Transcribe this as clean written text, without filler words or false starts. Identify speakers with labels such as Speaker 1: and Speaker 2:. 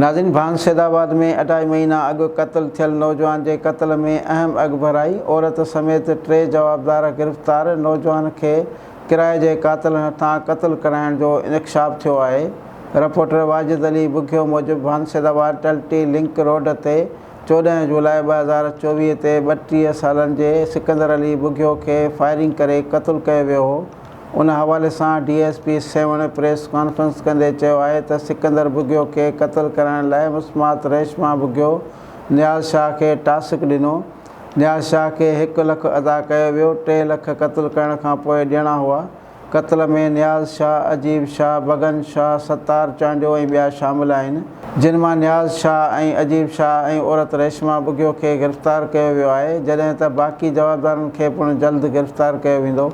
Speaker 1: ناظرين ڀان سيدآباد ۾ اڍائي مهينا اڳ قتل ٿيل نوجوان جي قتل ۾ اهم اڳڀرائي، عورت سميت ٽي جوابدار گرفتار، نوجوان کي ڪرائي جي قاتلن هٿان قتل ڪرائڻ جو انڪشاف ٿيو آهي، رپورٽر واجد علي ٻگهيو موجب ڀان سيدآباد ٽلٽي لنڪ روڊ تي 14 جولاء 2024 تي 32 سالن جي سڪندر علي ٻگهيو کي فائرنگ ڪري قتل ڪيو ويو هو، ان حوالي سان D S P Sehwan press conference ڪندي چيو آهي ته سڪندر ٻگهيو کي قتل ڪرائڻ لاء مسمات ريشما ٻگهيو نياز شاهه کي ٽاسڪ ڏنو، نياز شاهه کي هڪ لک ادا ڪيو ويو، ٽي لک قتل ڪرڻ کانپوء ڏيڻا هئا، قتل ۾ نياز شاهه، عجيب شاهه، بگن شاهه، ستار چانڊيو ۽ ٻيا شامل آهن، جن مان نياز شاهه ۽ عجيب شاهه ۽ عورت ريشما ٻگهيو کي گرفتار ڪيو ويو آهي، جڏهن ته باقي جوابدارن کي پڻ جلد گرفتار ڪيو ويندو.